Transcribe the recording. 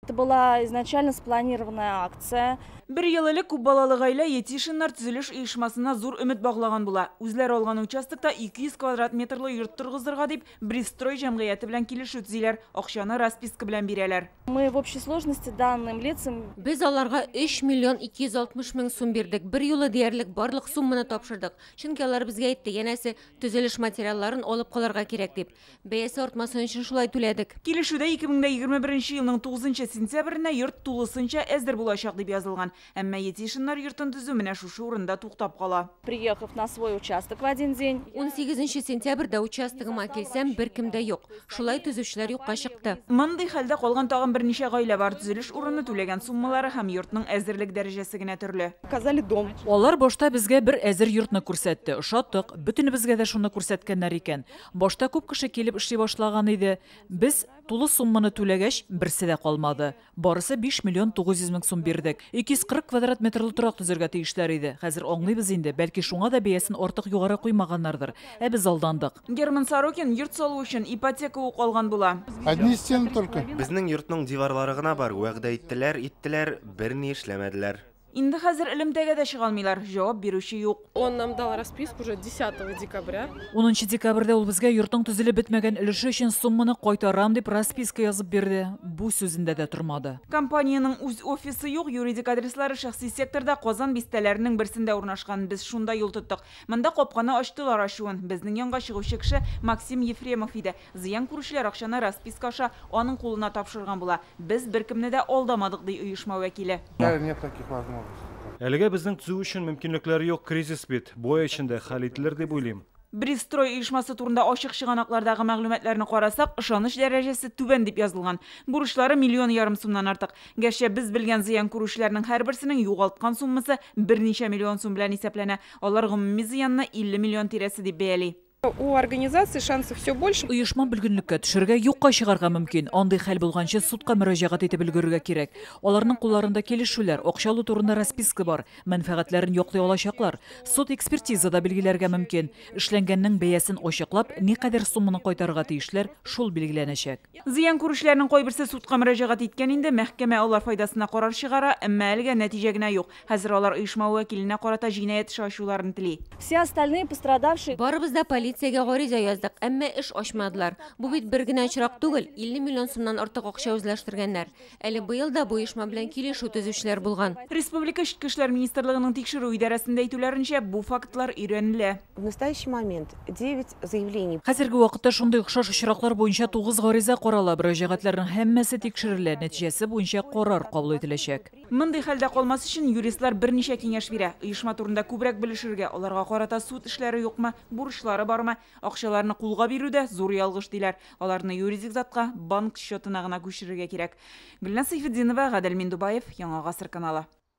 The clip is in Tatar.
Это была изначально спланированная акция. Бер ел элек күп балалы гаилә Етишиннар төзелеш оешмасына зур өмет баглаган була. Үзләре алган участокта 200 квадрат метрлы йорт торгызырга дип Бристрой җәмгыяте белән килешү төзиләр. Акчаны расписка белән бирәләр. Мы в общей сложности данным лицам Без аларга 3 миллион 260 мең сум бирдек. Бер юлы диярлек барлык сумманы тапшырдык. Чөнки алар безгә әйтте, янәсе, төзелеш материалларын алып калырга кирәк дип. Бәясе артмасын өчен шулай түләдек. Килешүдә 2021 елның 9 сентябренә йорт тулысынча әзер булачак дип язылган. Әмма Етишиннар йортын төзү менә шушы урында туктап кала. Приехав на свой участок в один день, 18 сентябрьдә участогыма килсәм, беркем дә юк. Шулай төзүчеләр юкка чыкты. Мондый хәлдә калган тагын берничә гаилә бар. Төзелеш урыны, түләгән суммалары һәм йортның әзерлек дәрәҗәсе генә төрле. Показали дом. Алар башта безгә бер әзер йортны күрсәтте. Ошаттык. Бөтенебезгә дә шуны күрсәткәннәр икән. Башта күп кеше килеп эшли башлаган иде. Без тулы сумманы түләгәч, берсе дә калмады. Барысы 5 миллион 900 мең сум бирдек. 240 квадрат метрлы торак төзергә тиешләр иде. Хәзер аңлыйбыз инде, бәлки шуңа да бәясен артык югары куймаганнардыр. Ә без алдандык. Герман Сорокин йорт салу өчен ипотека ук алган була. Одни стены только. Безнең йортның диварлары гына бар. Вәгъдә иттеләр, иттеләр, берни эшләмәделәр. Инде хәзер элемтәгә дә чыга алмыйлар. Җавап бирүче юк. Он нам дал расписку уже 10 декабря. 10 декабрьдә ул безгә йортның төзелеп бетмәгән өлеше өчен сумманы кайтарам дип расписка язып бирде. Бу сүзендә дә тормады. Компаниянең үз офисы юк, юридик адреслары шәхси секторда Казан бистәләренең берсендә урнашкан. Без шунда юл тоттык. Монда капканы ачтылар ачуын. Безнең янга чыгучы кеше Максим Ефремов иде. Зыян күрүчеләр акчаны расписка аша аның кулына тапшырган була. Без беркемне дә алдамадык, ди оешма вәкиле. Нет таких возможностей. Әлегә безнең төзү өчен мөмкинлекләр юк, кризис бит. Бу ай эчендә хәл ителер дип уйлыйм. Бристрой оешмасы турында ачык чыганаклардагы мәгълүматларны карасак, ышаныч дәрәҗәсе түбән дип язылган. Бурычлары миллион ярым сумнан артык. Гәрчә без белгән зыян күрүчеләрнең һәрберсенең югалткан суммасы берничә миллион сум белән исәпләнә. Алар гомуми зыянны 50 миллион тирәсе дип бәяли. У организации шансов все больше. Оешма бөлгенлеккә төшергә, юкка чыгарга мөмкин. Андый хәл булганчы судка мөрәҗәгать итеп өлгерергә кирәк. Аларның кулларында килешүләр, акча алу турында расписка бар. Мәнфәгатьләрен яклый алачаклар. Суд экспертиза да билгеләргә мөмкин. Эшләнгәннең бәясен ачыклап, никадәр сумманы кайтарырга тиешләр, шул билгеләнәчәк. Зыян күрүчеләрнең кайберсе судка мөрәҗәгать иткән инде, мәхкәмә алар файдасына карар чыгара, әмма әлегә нәтиҗә генә юк. Хәзер алар оешма вәкиленә карата җинаять эше ачуларын тели. Все остальные пострадавшие Барыбыз да полициягә гариза яздык, әмма эш ачмадылар. Бу бит бер генә очрак түгел, 50 миллион сумнан артык акча үзләштергәннәр. Әле быел да бу оешма белән килешү төзүчеләр булган. Республика Эчке эшләр министрлыгының тикшерү идарәсендә әйтүләренчә, бу фактлар өйрәнелә. В настоящий момент 9 заявлений Хәзерге вакытта шундый охшаш очраклар буенча 9 гариза карала. Мөрәҗәгатьләрнең һәммәсе тикшерелә, нәтиҗәсе буенча карар кабул ителәчәк. Мондый хәлдә калмас өчен юристлар берничә киңәш бирә. Оешма турында күбрәк белешергә, аларга карата суд эшләре юкмы, бурычлары бармы, акчаларны кулга бирү дә зур ялгыш диләр. Аларны юридик затка банк счетына гына күчерергә кирәк. Гөлназ Сайфетдинова, Гадел Миндубаев, Яңа Гасыр каналы.